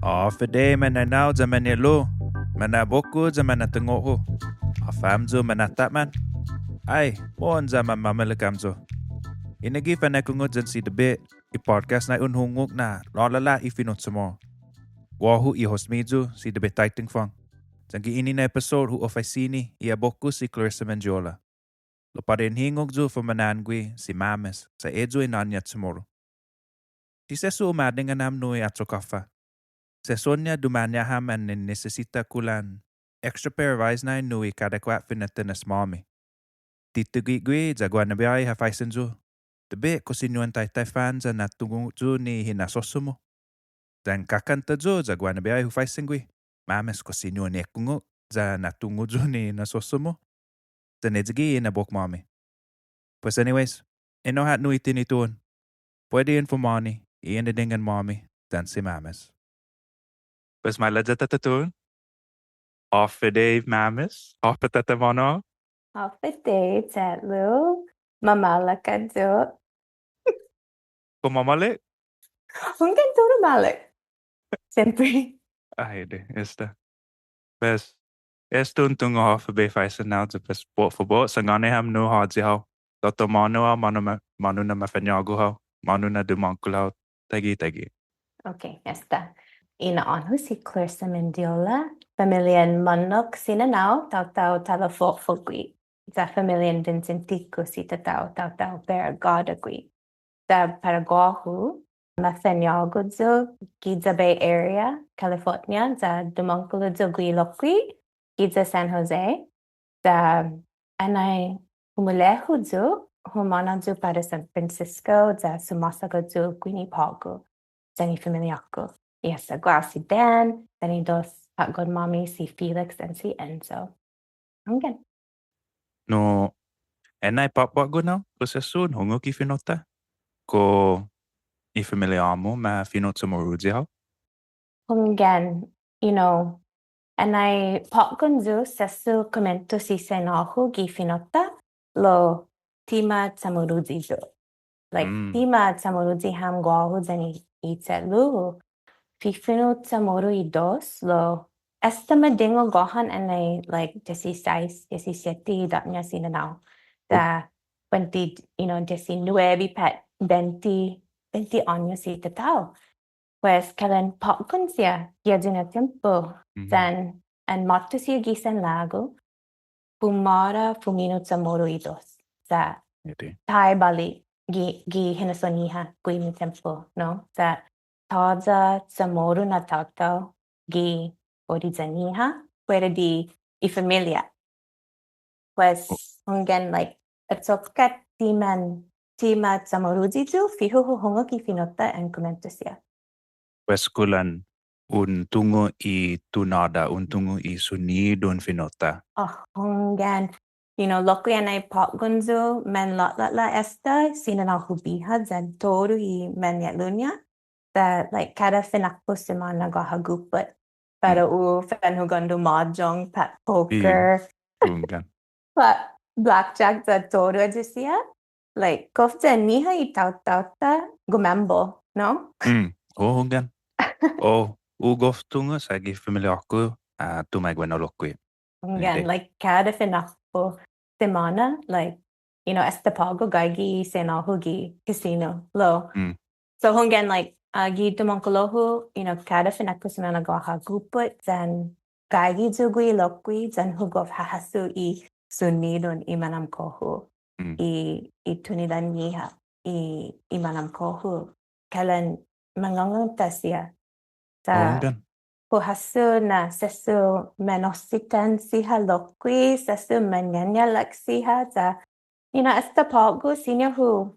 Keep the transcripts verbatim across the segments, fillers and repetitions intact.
Håfa Adai mañaina-hu yan mañe'lu, manabok-hu yan manatungo'-hu. Håfa hamyo, manatapman? Ai, mohon ya manmamaolek hamyo. Enague' Fanekungok yan si David, i podcast na un hungok na lålå'la' i fino' CHamoru. Guåhu i host-miyu, si David Taitingfong. Yan gi ini na episode hu faisen i abok-hu si Clarissa Mendiola. Lao para un hungok yu' fuma'nå'gue si Mames, sa' eyu i nåna-ña CHamoru. Ti sesso umadingan ham nu i åcho' kåfa. Sesso-ña dumåña' ham annai nisisita kulan extra pair of eyes nai nu i kada kuat fina'tinas-måmi. Ti tuge' gue' ya guaha na biahi ha faisen yu', David, kao siña un taitai fan ya na'tungo' yu' ni hinasso-mu. Yan kakanta yu' ya guaha na biahi hu faisen gue', Mames, kao siña un ekungok ya na'tungo' yu' ni hinasso-mu. Yan eyi gi i inabok-måmi. Pues anyways, enao ha' nu i tinituhon. Puede un fanmagof i inadingan-måmi yan si Mames. Pues maila' ya ta tutuhon. Håfa Adai Mames, håfa tatatmanu. Håfa Adai che'lu, mamaolek yu'. Kao mamaolek? Hunggan, todu maolek. Siempre. Ai adai, esta. Pues, esta un tungo' håfa bai faisen nai, ya pues, put fabot, sangåni ham nu håyi hao. Taotao månu hao, månu ma-, månu na mafañågu hao, månu na dumångkolo hao, taiguihi, taiguihi. Okay, esta. I na'ån-hu si Clarissa Mendiola, familian Månok si nanå-hu, taotao Talafo'fo' gue'. Ya familian Vincentico si tatå-hu, taotao Barigåda gue'. Ya para guåhu, mafañågu yu' giya Bay Area, California, ya dumångkolo yu' gue' lokkue', giya San Jose. Ya annai humulehgok yu', humånao yu' para San Francisco, ya sumåsaga yu' guini på'go yan i familiå-ku. I esta guåhu si Dan, yan i dos påtgon-måmi si Felix yan si Enzo. Hunggan. No, annai påtgon-måmi, kao sesso un hungok i fino'-ta. Kao i familiå-mu mafino' CHamoruyi hao? Hunggan, you know, annai påtgon yu' sesso kumuentos i senå-hu gi fino'-ta, lao ti ma CHamoruyi yu'. Like, mm, ti ma CHamoruyi ham guåhu yan i, i che'lu-hu. Fifino' CHamoru i dos, lao esta ma dingu Guåhan annai, like, diesisais, diesisiete idåt-ña si nanå-hu. Oh. Ya, bente, you know, diesinuebe pat bente, bente åños i tatå-hu. Pues, kalan påtgon siha, gi ayu na tiempo, mhm, yan, an måtto siha gi sanlagu, pumåra fumino' CHamoru i dos. Sa', eti, taibali gi, gi hinasso-ñiha guini tiempo, no? Sa' tåya' CHamoru na taotao gi uriya-ñiha, fuera di i familia. Pues, oh, hunggan, like, achokka' ti man, ti ma CHamoruyi yu', fihu hu hungok i fino'-ta an kumuentos siha. Pues kulan un tungo' i tunåda, un tungo' i sunidon fino'-ta. Oh, hunggan. You know, lokkue' annai påtgon yu', manlåla'la' esta, si nanå-hu biha, yan todu i mañe'lu-ña. Sa', like, kada finakpo' simåna guaha gupot. Para, mm, u fanhugåndo mahjong, pat poker. Hunggan. Pat blackjack ya todu ayu siha. Like, gof ya-ñiha i taotao-ta gumambol, no? Mm. Oh, hunggan. Oh, u gof tungo' sa' gi familiå-ku, ah, tumaiguenao lokkue'. Hunggan, ede, like, kada finakpo' simåna, like, you know, esta på'go gaige i senå-hu gi casino, lao. Mm. So, hunggan, like, uh, gi dumångkolo-hu, you know, kada finakpo' simåna guaha gupot, yan gaige yu' gue' lokkue', yan hu gof hahasso i sunidon i manåmko'-hu, mm, i, i tunidan-ñiha, i, i manåmko'-hu. Kalan mangånganta siha. Sa', oh, hunggan, hu hasso na sesso manositan siha lokkue', sesso mañañalak siha, sa', you know, esta på'go siña hu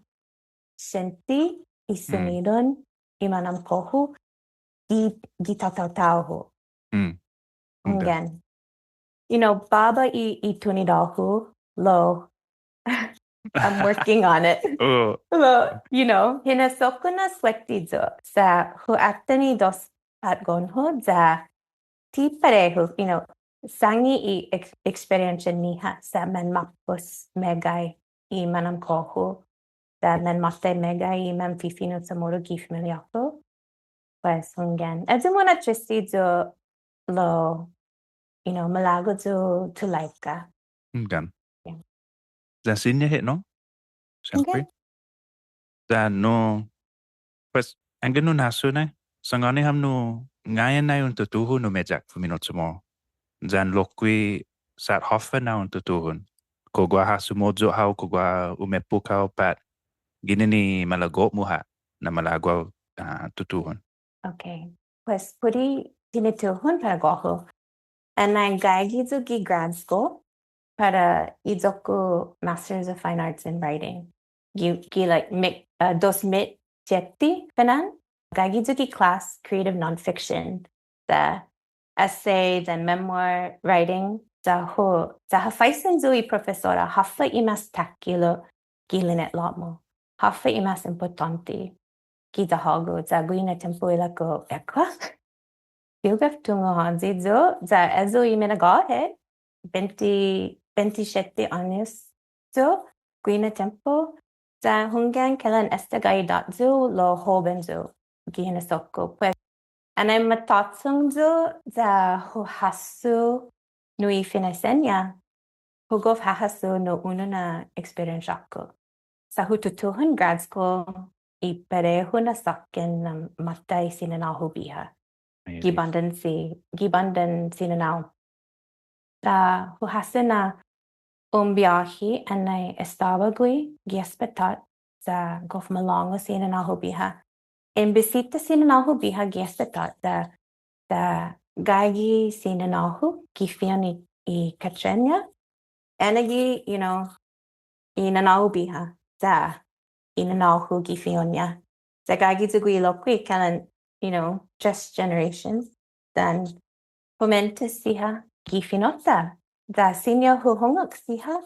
siente i, mm, sunidon i manåmko'-hu gi, gi tataotao-hu. Mm. Hunggan. Hunggan. You know, båba i, i tunidå-hu, lao, I'm working on it. Oh. Lao, you know, hinasso-ku na suette yu'. Sa' hu atan i dos påtgon-hu, ya ti parehu, you know, sångan i ex-, experience-ñiha, sa' manmåpos meggai i manåmko'-hu, sa' manmåtai meggai i manfifino' CHamoru gi familiå-ku. Pues, hunggan. Ayu muna'triste yu' lao, you know, malago' yu' tulaika. Hunggan. Yeah. Yan siña hit, no? Siempre. Hunggan. Yan no, pues, anggen un hasso nai, sangåni ham nu ngai'an nai un tutuhon umeyak fumino' CHamoru. Yan lokkue' sa' håfa na un tutuhon. Kao guaha sumohyo' hao, kao guaha umeppok hao pat ginen i malago'-mu ha' na malago' hao, ah, tutuhon. Okay. Pues put i tinituhon para guåhu. Annai gaige yu' gi grad school para i iyo-ku Masters of Fine Arts in Writing. Gi, gi, like, mi, uh, dos mit siette, fine'na. Gaige yu' gi class, creative nonfiction. The essay, the memoir writing. Ya hu, ya ha faisen yu' i profesora, håfa i mas takhilo' gi lina'la'-mu. Håfa i mas impottånte. Gi ya hågu, ya guihi na tiempo ilek-hu, ekua'. Ti hu gof tungo' håyi yu', ya ayu i minagåhet, bente, bente siette åños yu', guihi na tiempo, ya hunggan kalan esta gai idåt-hu, lao hoben yu', gi hinasso-ku. Pues, annai matå'chong yu', ya hu hasso nu i finaisen-ña, hu gof hahasso nu unu na experience-ku. Sa' hu tutuhon grad school i parehu na såkkan na måtai si nanå-hu biha. Ai, adai. Gi bandan si, gi bandan si nanå-hu. Sa' hu hasso na un biåhi annai estaba gui' gi espatåt sa' gof malångu si nanå-hu biha. En bisita si nanå-hu biha gi espatåt sa' sa' gaige si nanå-hu gi fi'on i, i kåttre-ña. Enague', you know, i nanå-hu biha, sa' i nanå-hu gi fi'on-ña. Sa' gaige yu' gui' lokkue' kalan, you know, just generations. Then, kumuentos siha gi fino'-ta. Sa' siña hu hungok siha,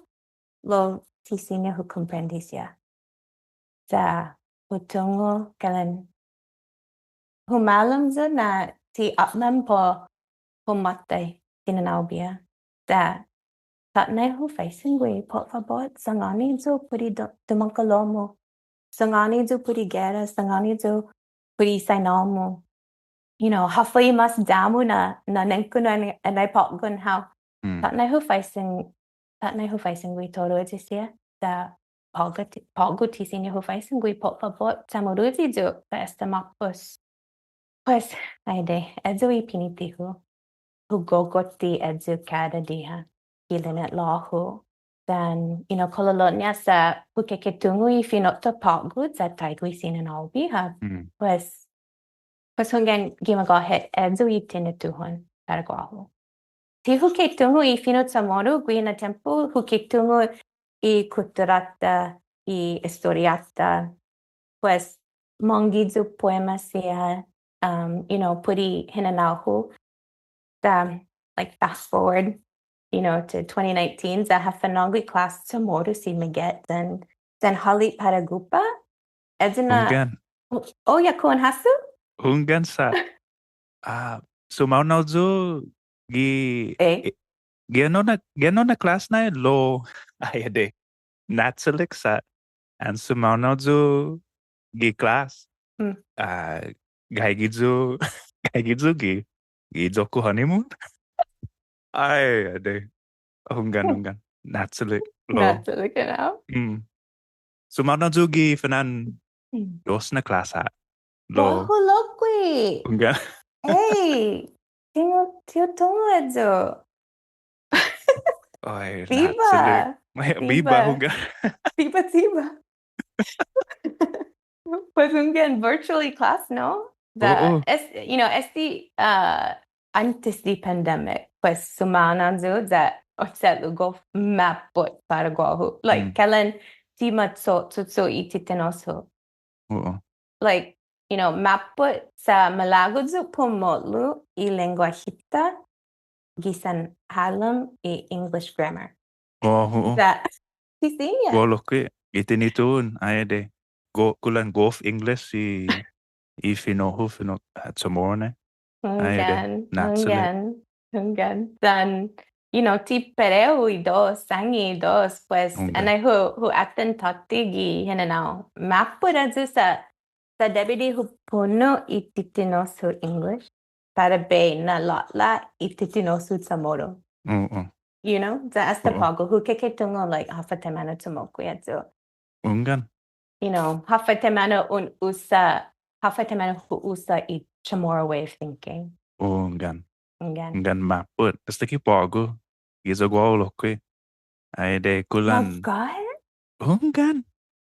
lao ti siña hu komprende siha. Sa' hu tungo' kalan. Humålom yu' na ti åpmam para hu måtai si nanå-hu biha. Sa' tåtnai hu faisen gui', pot fabot, sangåni yu' put i du-, dumångkolo-mu. Sangåni yu' put i gera, sangåni yu' put i saina-mu. You know, håfa i mas ya-mu na, na nengkanu' na, na påtgon hao. Mm. Tåtnai hu faisen, tåtnai hu faisen gui' todu eyi siha, sa' på'go ti, på'go ti siña hu faisen gui', pot fabot, CHamoruyi yu', sa' esta måpos. Pues, ai adai, eyu i piniti-hu. Hu gogof ti eyu kada diha. Gi lina'la'-hu. Then, you know, kololo'ña sa' hu keke tungo' i fino'-ta på'go sa' taigue si nanå-hu biha. Mm. Pues, pues hunggan gi magåhet eyu i tinituhon para guåhu. Ti hu ke tungo' i fino' CHamoru guihi na tiempo, hu ke tungo' i kutturå-ta, i estoriå-ta, pues, mångge yu' poema siha, um, you know, put i hinanao-hu, the, like, fast forward, you know, to twenty nineteen, ya ha fanå'gue klas CHamoru si Miget, then, then hålom para Gupa, Eyi na. Hunggan. Oh, yeah, kao un hasso? Hunggan sa'. Ah, sumaonao yu' gi, eh? Eh, gi enao na, gi enao na klas nai lao, ai adai. Na'chalek sa'. An sumaonao yu' gi klas. Hmm. Ah, gaige yu', gaige yu' gi, gi iyo-ku honeymoon. Ai adai. Hunggan, hunggan. Na'chalek lao. Na'chalek enao? Hmm. Sumaonao yu' gi fana'an, hmm, dos na klas ha'. Lao. Wow, lokkue'. Hunggan. Hey, ti hu, ti hu tungo' eyu. Ai, biba. Na'chalek. Biba. Biba, hunggan. Biba, biba. Pues hunggan virtually class, no? The, oh, oh. Es, you know, este, uh, åntes di pandemic, pues sumaonao yu' ya, o sea, hu gof mappot para guåhu. Like, mm, kalan ti macho'cho'cho' i titanos-hu. Oo. Like, you know, mappot sa' malago' yu' pumo'lo i lengguahi-ta gi sanhalom i English grammar. Oo. Sa', si siña. Guåhu lokkue', i tinituhon, ai adai. Go, kulan gof English i, i fino'-hu, fino', ah, CHamoru nai. Ai adai. Hunggan, na'chalek. Hunggan, hunggan. Yan, you know, ti parehu i dos, sahnge i dos, pues, hunggan, anai hu, hu atan tåtte gi hinanao. Mappot eyu sa' sa' debi di hu puno' i titinos-hu English, para bai na'lå'la' i titinos-hu Chamoru. Oo. You know? Sa' esta på'go, hu keke tungo', like, håfa taimanu tumåkui' ayu. Hunggan. You know, håfa taimanu un usa, håfa taimanu hu usa i Chamorro way of thinking. Hunggan. Hunggan. Hunggan mappot. Esta ki på'go. Giya guåhu lokkue'. Ai adai kulan. Magåhet? Hunggan.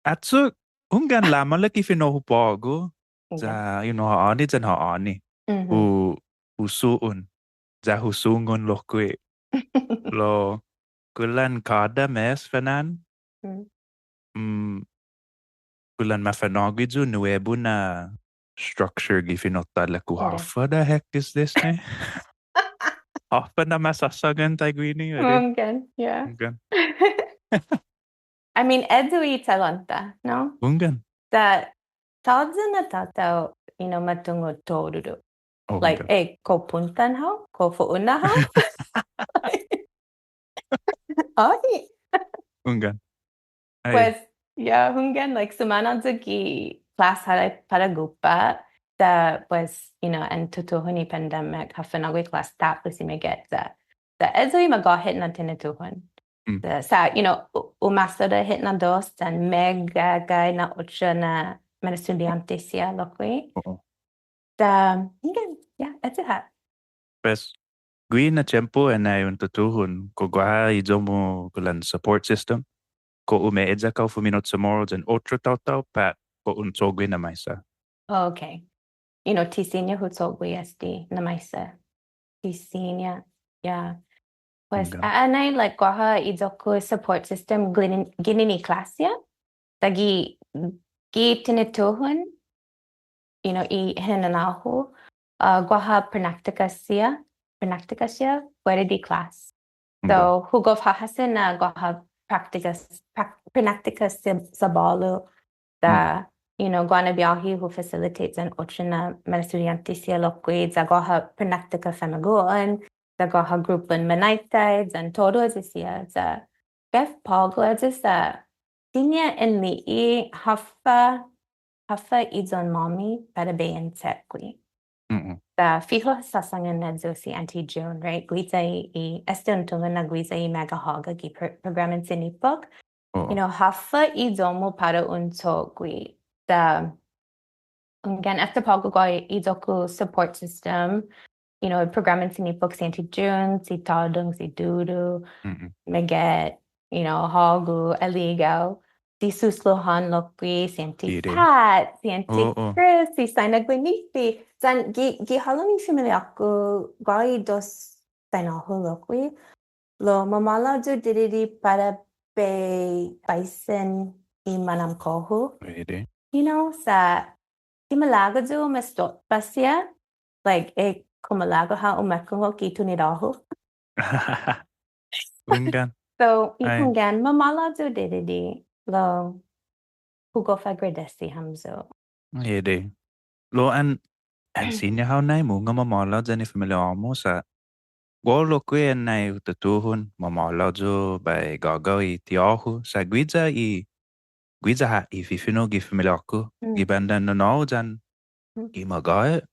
Achok. Hunggan, lamaolek i fino'-hu på'go. Ya, you know, ha'åni yan ha'åni. Hu, hu su'on. Ya hu sungon lokkue'. Lao, kulan kada mes, Fanan. Mm, kulan mafa'nå'gue yu' nuebu na structure gi fino'-ta, ilek-hu, håfa, the heck is this, ne? Håfa na masåsangan taiguini, ade? Hunggan, yeah. Hunggan. I mean, ayu i chalån-ta, no? Hunggan. Sa' tåya' na taotao, you know, ma tungo' todu. Oh, Like, hunggan. Eh, kao puntan hao? Kao fu'una hao? Ai. Hunggan. Ai. Pues, yeah, hunggan, like, sumaonao yu' gi class ha-, para Gupa, sa', pues, you know, an tutuhon i pandemic, ha fa'nå'gue class ta, pues, i meggai, sa', sa' ayu i magåhet na tinituhon. Mm. Sa', sa', you know, u-, umasodda' hit na dos, yan meggai na ocho na manestudiante siha lokkue'. Oo. Sa', hunggan, yeah, ayu ha'. Pues, guihi na tiempo annai un tutuhon, kao guaha i iyo-mu kulan support system, kao ume'eyak hao fumino' Chamoru yan otro taotao, pat kao un cho'gue na maisa. Oh, okay. You know, ti siña hu cho'gue este na maisa. Ti siña, yeah. Pues, Hunggan. a-, annai, like, guaha i iyo-ku support system ginin-, ginen i klåse, sa' gi, gi tinituhon, you know, i hinanao-hu, uh, guaha pranaktika siha, pranaktika siha, fuera di class. So, hu gof hahåsen na guaha praktika, prak-, pranaktika sa-, sabålo, sa', you know, guaha na biahi hu facilitate yan ocho na manestudiante siha lokkue', ya guaha pranaktika famagu'on, ya guaha grupon manaitai, yan todu ayu siha, sa' gef på'go ayu sa' siña en li'e' håfa, håfa iyon-måmi para bai in che'gue. Mm-mm. Sa' fihu såsangan ayu si Auntie June, right? Guiya i, i, este un tungo' na guiya i megahåga gi pro-, programan sinipok. Oo. You know, håfa iyon-mu para un cho'gue. Sa' hunggan, esta på'go guaha i iyo-ku support system, you know, programan sinipok si Auntie June, si Tådong, si Dudu, Mm-mm. Meggai, you know, hågu, aligao, si Suslo Hon lokkue', si Auntie Ide. Pat, si Auntie Oo. Chris, si Saina Guinipi. Yan gi, gi halom i familia-ku, guaha i dos Saina-hu lokkue'. Lao mamåhlao yu' didide' para bai faisen i manåmko'-hu. Ede. You know, sa' ti malago' yu' umestotba siha, like, eh, kao malago' hao umekungok i tunidå-hu. Hunggan. So, i Ai. Hunggan, mamåhlao yu' didide', lao, hu gof agradesi hamyo. Ede. Lao an, an siña hao nai mungnga mamåhlao yan i familiå-mu sa' guåhu lokkue' annai hu tutuhon, mamåhlao yu' bai gågao i tiå-hu, sa' guiya i, guiya ha' i fifino' gi familiå-ku, Mm. gi bandan nanå-hu yan, Mm. i magåhet,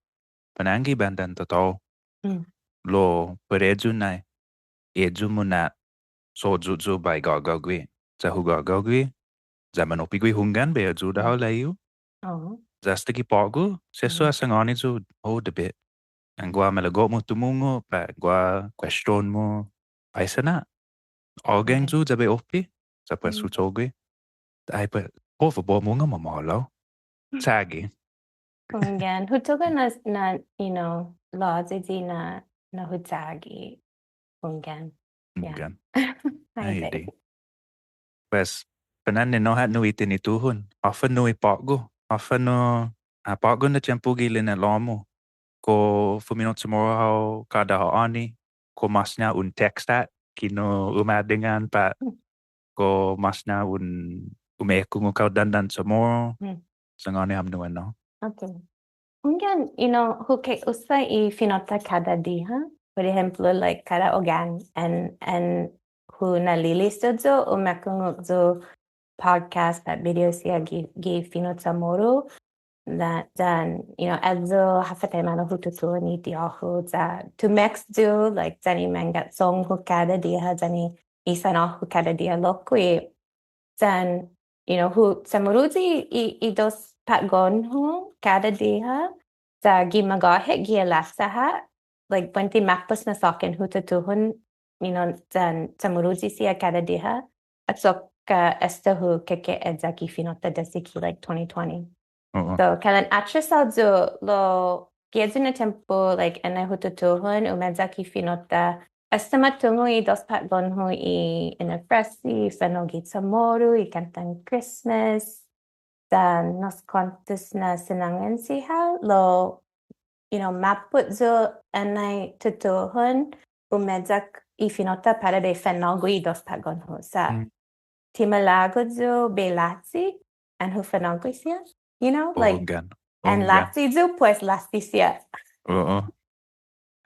fana'an gi bandan tatå-hu. Mm. Lao, put eyu nai, eyu muna'sohyo' yu' bai gågao gui'. Ya hu gågao gui', ya manoppe gui' hunggan bai ayuda hao lahi-hu. Oh. Ya esta ki på'go, sesso ha sangåni yu', oh, debit. An guaha malago'-mu tumungo', pat guaha question-mu, faisen ha'. Again yu' ya bai oppe, sa' pues hu cho'gue. Ai, pues, put fabot mungnga mamåhlao. Chagi. Hunggan. Hu tungo' na, na, you know, lao eyi na, na hu chagi. Hunggan. Yeah. Hunggan. Ai, Ai, adai. Di. Pues, fana'an enao ha' nu i tinituhon. Håfa nu i på'go. Håfa nu, ah, på'go na tiempo gi lina'la'-mu. Kao fumino' Chamoru hao kada ha'åni. Kao mås ña un text ha' kinu umadingan pat kao mås ña un umekungok hao dandan Chamoru. Mm. Sangåni ham nu enao. Okay. Hunggan, you know, hu keusa i fino'-ta kada diha. Por ehemplo, like, kada ogga'an, an, an hu na'lilis yu', umekungok yu' podcast pat video siha gi, gi fino' Chamoru. Yan, yan, you know, ayu håfa taimanu hu tutuhon i tiå-hu, ya tumex yu', like, yan i mangga'chong-hu kada diha, yan i sanå-hu kada diha lokkue'. Yan, you know, hu, CHamoruyi i, i dos påtgon-hu kada diha, ya gi magåhet gi alacha ha', like, buente måpos na såkkan hu tutuhon, you know, yan CHamoruyi siha kada diha, achokka' esta hu keke eyak i fino'-ta desde ki, like, twenty twenty. So, kalan atrasao yu' lao, gi ayu na tiempo, like, annai hu tutuhon umeyak i fino'-ta, esta ma tungo' i dos påtgon-hu i inofresi, i fino' gi CHamoru, i kåntan Christmas, yan unos kuåntos na sinangan siha, lao, you know, mappot yu' annai tutuhon umeyak i fino'-ta para bai fa'nå'gue i dos påtgon-hu. Sa' ti malago' yu' bai lachi, an hu fa'nå'gue siha, you know, like, an lachi yu', pues lachi siha.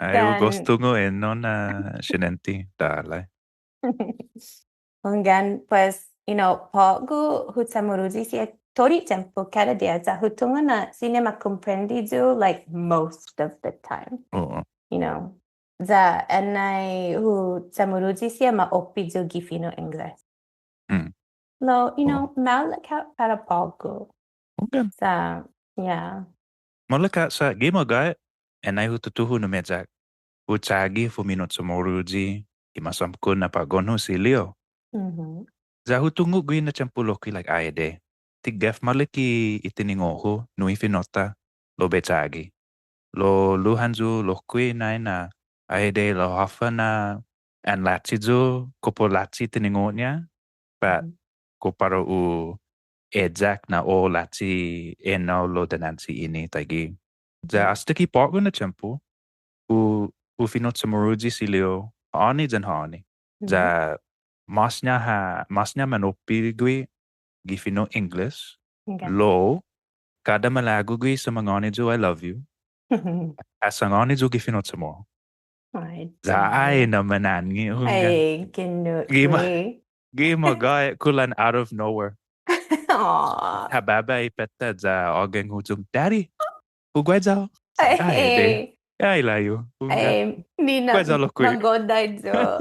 Ai, hu gos tungo' enao na siniente, dålai. Hunggan, pues, you know, på'go hu CHamoruyi siha todu i tiempo, kada diha, ya hu tungo' na siña ma komprende yu', like, most of the time. You know, ya annai hu CHamoruyi siha ma oppe yu' gi fino' Engles. Lao, you know, maolek ha' para på'go. Sa', yeah. Maolek ha' sa' gi magåhet, annai hu tutuhon umeyak, hu chagi fumino' CHamoruyi i masåmko' na påtgon-hu si Leo. Ya hu tungo' guihi na tiempo lokkue', like, ai adai, ti gef maolek i tiningo'-hu nu i fino'-ta lao bai chagi. Lao luhan yu' lokkue' nai na ai adai lao håfa na an lachi yu' kao para u lachi tiningo'-ña, pat kao para u eyak na u lachi enao lao dinanche ini taiguihi. Ya asta ki på'go na tiempo, hu, hu fino' CHamoruyi si Leo, ha'åni yan ha'åni. Ya mas-ña ha', mas-ña manoppe gue' gi fino' English, lao kada malago' gue' sumangåni yu' "I love you", ha sangåni yu' gi fino' CHamoru. Ai, ya ai na manånge', hunggan. Ai, gi magåhet, kulan out of nowhere. Ha baba i petta ya ågang huyong, "Daddy, hu guaiya hao." Ai, ai, adai. Ai, lao. Hunggan. Ai, ni na, guaiya lokkue'. Magodai yu'.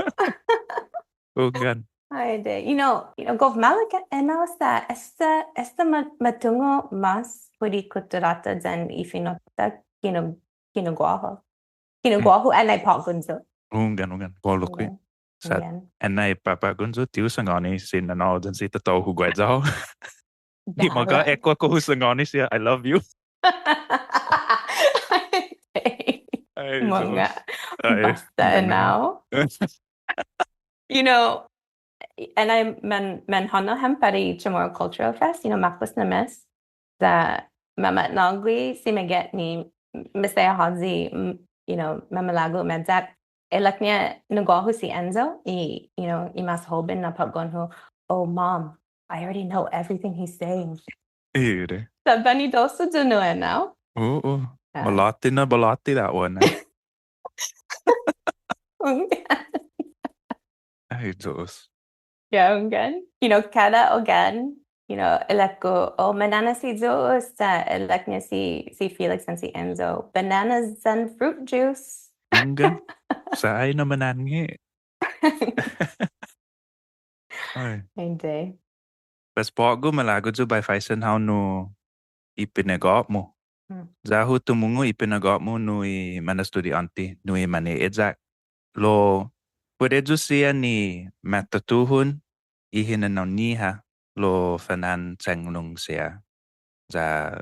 Hunggan. Ai adai. You know, you know, gof maolek enao sa' esta, esta ma, ma tungo' mas put i kutturå-ta yan i fino'-ta kinu, kinu guåhu. Kinu guåhu annai påtgon yu'. Hunggan, hunggan. Guåhu lokkue'. Sa' annai påtgon yu', ti hu sangåni si nanå-hu yan si tatå-hu hu guaiya hao. Gi magåhet, kao hu sangåni siha "I love you". Ai, mångga. Basta enao. You know, annai man, manhånao ham para i Chamorro Cultural Fest, you know, måpos na mes. Ya mama'nå'gue si Megget ni maseha håyi, m-, you know, mamalago' umeyak. Ilek-ña na guåhu si Enzo, i, you know, i mas hoben na påtgon-hu. "Oh, Mom, I already know everything he's saying." Ire. Sa' banidosu yu' nu enao. Oo. Malåte' na, malåte' that one, eh. Hunggan. Ai, Yu'os. Yeah, hunggan. You know, kada hunggan, you know, ilek-hu, "Oh, manana si Yu'os," sa' ilek-ña si, si Felix yan si Enzo, "Bananas and fruit juice." Hunggan. Sa' ai na manånge'. Ai. Ai adai. Pues på'go malago' yu' bai faisen hao nu i pinagat-mu. Ya hu tumungo' i pinagat-mu nu i manestudiånte, nu i mane'eyak. Lao, put eyu siha ni ma tutuhon i hinanao-ñiha lao fanan chenglong siha. Ya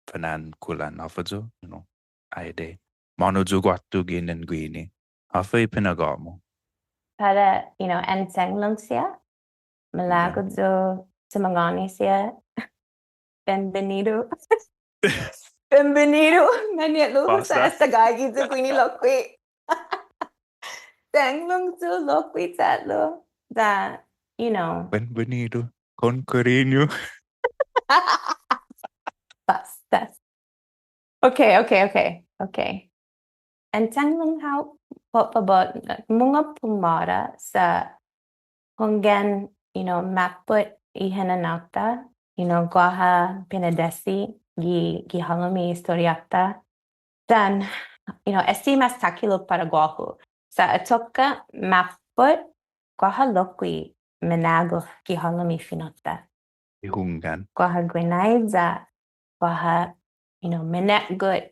fanan kulan håfa yu', you know, ai adai. Månu yu' guatu ginen guini. Håfa i pinagat-mu. Para, you know, an chenglong siha, malago' yu' sumangåni siha, "Bienvenido." Bienvenido. Mañe'lu-hu sa' esta gaige yu' guini lokkue'. Chenglong yu' lokkue' che'lu. Ya, you know. Bienvenido. Con cariño. Basta. Okay, okay, okay, okay. An chenglong hao, put fabot, mungnga pumåra sa' hunggan, you know, mappot i hinanao-ta, you know, guaha pinadesi, gi, gi halom i estoriå-ta. Then, you know, este mas takhilo' para guåhu. Sa' achokka' mappot, guaha lokkue' minagof gi halom i fino'-ta. I hunggan. Guaha guinaiya, guaha, you know, minetgot,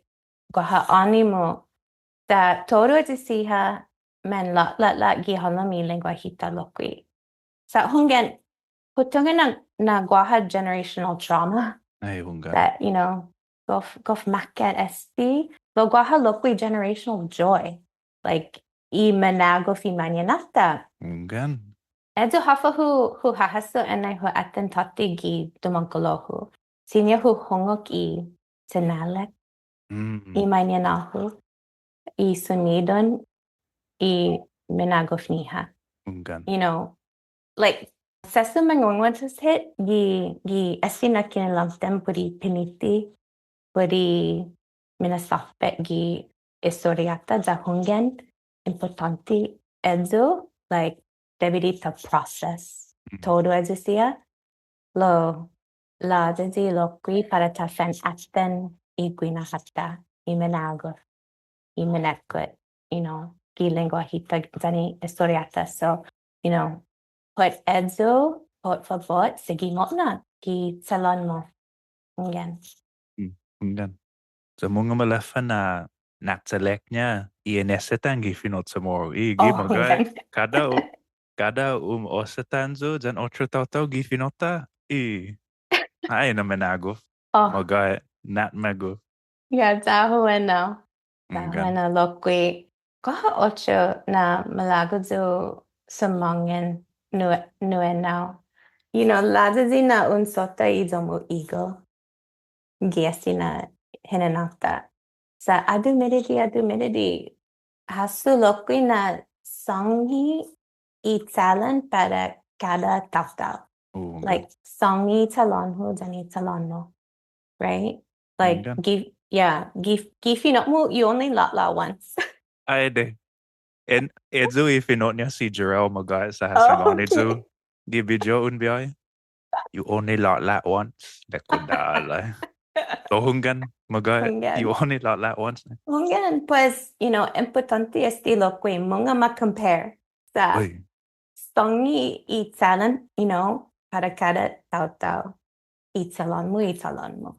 guaha ånimu. Sa' todu ayu siha manlåla'la' gi halom i lengguahi-ta lokkue'. Sa' hunggan, hu tungo' na, na guaha generational trauma. Ai, hunggan. That, you know, gof, gof makkat este, lao guaha lokkue' generational joy. Like, i minagof i mañaina-ta. Hunggan. Ayu håfa hu, hu hahasso anai hu atan tåtte gi dumångkolo-hu. Siña hu hungok i chinalek, i mañaina-hu, i sunidon, i minagof-ñiha. Hunggan. You know, like, sesso mangonguentos hit gi, gi este na kinelåntan put i piniti, put i minasåfet gi estoriå-ta, ya hunggan, impottånte ayu, like, debi di ta process todu ayu siha, lao, lao ayu i lokkue' para ta fanatan i guinaha-ta, i minagof, i minetgot, you know, gi lengguahi-ta yan i estoriå-ta. So, you know, put ayu, put fabot, sigi mo'na gi chalån-mu. Hunggan. Hmm, hunggan. Sa' mungnga maleffa na na'chalek-ña i inesettan gi fino' CHamoru. I, gi magåhet. Kada u-, kada umesettan yu' yan otro taotao gi fino'-ta. I, ai, na minagof. Magåhet, na'magof. Yeah, ya-hu enao. Ya-hu enao lokkue'. Guaha otro na malago' yu' sumångan nu, nu enao. You know, lao ayu i na un sotta i iyo-mu eagle gi este na hinanao-ta. Sa' adu mididi, adu mididi. Hasso lokkue' na sångi i chalan para kada taotao. Like, sångi i chalån-hu yan i chalån-mu. Right? Like, gi, yeah, gi, gi fino'-mu, you only lå'la' once. Ai adei. And ayu i fino'-ña si Jarrell, magåhet, sa' ha sangåni yu' gi video un biahi. You only lå'la' once. Lekku dåla'. So hunggan, magåhet. Hunggan. You only lå'la' once. Hunggan, pues, you know, impottånte este lokkue' mungnga ma compare. Sa' sångi i chalan, you know, para kada taotao. I chalån-mu, i chalån-mu.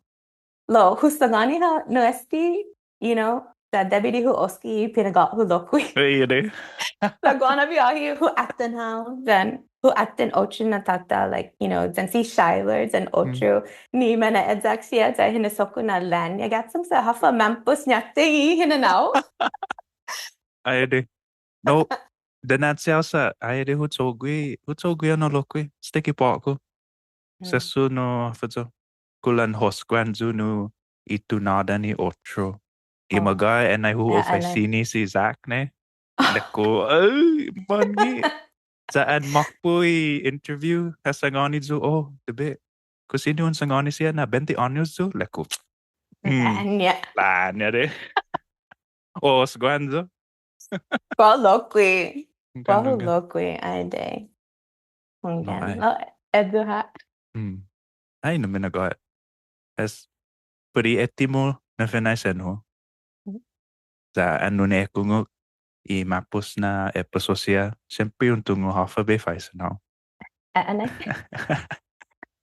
Lao, hu sangåni ha', no este, you know, sa' debi di hu osge i pinagat-hu lokkue'. Ai adei. Sa' guaha na biahi hu atan ha', yan hu atan otro na taotao, like, you know, yan si Schyler, yan otro, ni mana'eyak siha, ya hinasso-ku na låña ga'chong sa' håfa mampos ñate i hinanao. Ai adei. No, dinanche hao sa', ai adei hu cho'gue, hu cho'gue hao na lokkue', steki på'go. Sesso no, håfa yu'. Kulan hosguan yu' nu i tunådan i otro. I magåhet anai hu ofresi ni si Zach, no? Lekku, ai, månnge'. Sa' an makpo' i interview, ha sangåni yu', oh, debi. Kao siña un sangåni siha na bente åños yu', lekku. Hmm. Låña. Låña adei. Oh, hosguan yu'. Guaha lokkue'. Guaha lokkue', ai adei. Hunggan. No, ai. Lao, ayu ha'. Hmm. Ai, no, minagåhet. Pues, put i uttimo na finaisen-hu. Hmm. Sa' annai un ekungok i ma'pos na episode siha, siempre un tungo' håfa bai faisen hao. A'anai.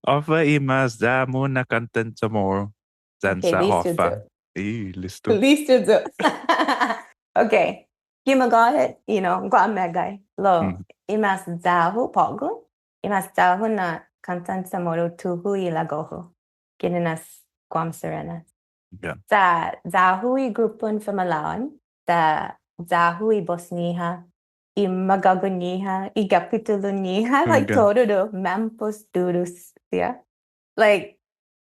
Håfa i mas ya-mu na kåntan CHamoru. Yan sa' håfa. Okay, listo yu'. I, listo. Listo yu'. Okay. Gi magåhet, you know, guaha meggai. Lao, i mas ya-hu på'go, i mas ya-hu na kåntan CHamoru tuhu i lago-hu. Ginen as Guam Sirenas. Sa' ya-hu i grupon Famalao'an, sa' ya-hu i bos-ñiha, i magågu-ñiha, i kapitulu-ñiha, like, todu, todu, mampos duru siha. Like,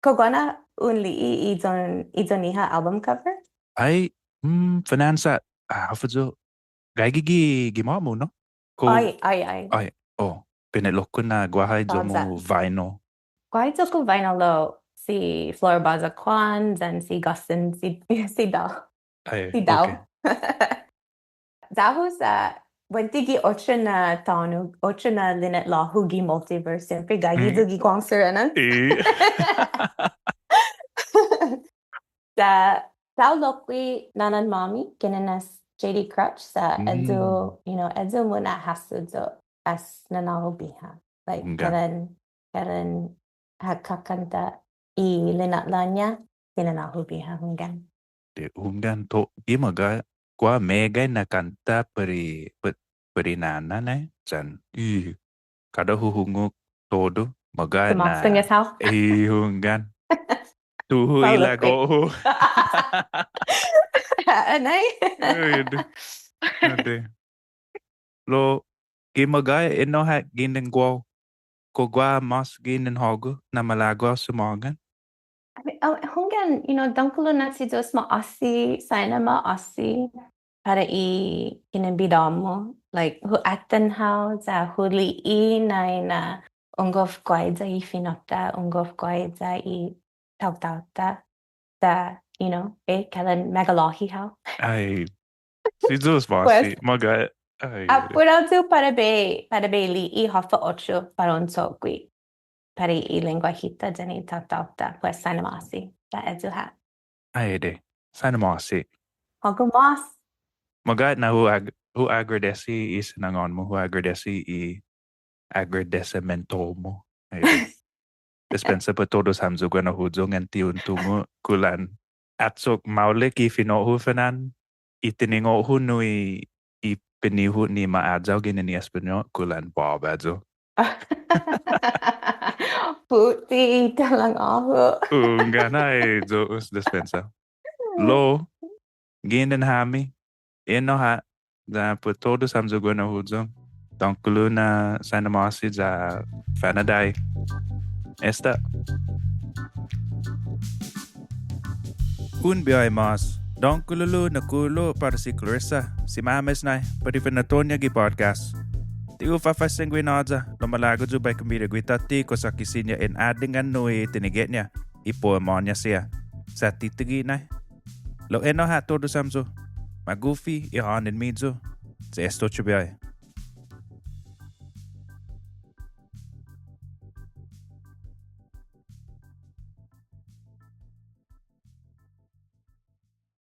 kao guaha na un li'e' i iyo-, i iyo-ñiha album cover? Ai, mm, finaisen, ah, håfa yu'. Gaige gi, gi gima'-mu, no? Kao, ai, ai, ai. Ai, oh, pine'lo-ku na guaha i iyo-mu vinyl. Guaha i iyo-ku vinyl lao si Flor Baza Kwan, yan si Gustin, si, si Dao. Ai, si Dao. Okay. Ya-hu sa' buente gi otro na tåno', otro na lina'la'-hu gi Multiverse, siempre gaige yu' gi Guam Sirenas. I. Sa', sa' lokkue' nånan-måmi, ginen as J D Crutch, sa' ayu, you know, ayu muna'hasso yu' as nanå-hu biha. Like, kalan, kalan ha kånta i lina'la'-ña, si nanå-hu biha, hunggan. Di hunggan to, gi magåhet, guaha meggai na kånta para i, pa-, para i nånan, eh, yan, i, kada hu hungok todu, magåhet na. Sumåsångan hao. I hunggan. Tuhu i lågu-hu. Anai. Ai, adei. Adei. Lao, gi magåhet ennao ha' ginen guåhu. Kao guaha mås ginen hågu na malago' hao sumångan? Ai, oh, hunggan, you know, dångkolo na si Yu'os ma'åse', saina ma'åse', para i ginen bidå-mu, like, hu atan hao, ya hu li'e' nai na un gof guaiya i fino'-ta, un gof guaiya i taotao-ta, ya, you know, eh, kalan megalåhi hao. Ai, si Yu'os ma'åse', magåhet, ai. Apurao yu' para bai, para bai li'e' håfa otro para un cho'gue para i lengguahi-ta yan i taotao-ta, pues saina ma'åse', ya ayu ha'. Ai, adei. Saina ma'åse'. Hågu mås. Magåhet na hu ag-, hu agradesi i sinangån-mu, hu agradesi i agradesimiento-mu. Ai, adei. Dispensa put todos hamyo guenao huyong, anggen ti un tungo' kulan achok maolek i fino'-hu fana'an, i tiningo'-hu nu i, i pinihu ni ma ayao ginen i Españot, kulan båba yu'. Puti i talangåhu. Hunggan, ai, Yu'os dispensa. Lao, ginen hami, ennao ha', ya put todos hamyo guenao huyong. Dångkolo na saina ma'åse' ya fanadai. Esta. Un biahi mås, dångkolo na kulo para si Clarissa, si Mames nai, put i finatto-ña gi podcast. Ti hu fafaisen guinaiya, lao malago' yu' bai kumiria gui' tåtte kosa ki siña en adingan nu i tinige'-ña, i poema-ña siha. Sa' ti tigi nai. Lao ennao ha' todos hamyo, magof i ha'ånen-miyu, ya esta otro biahi.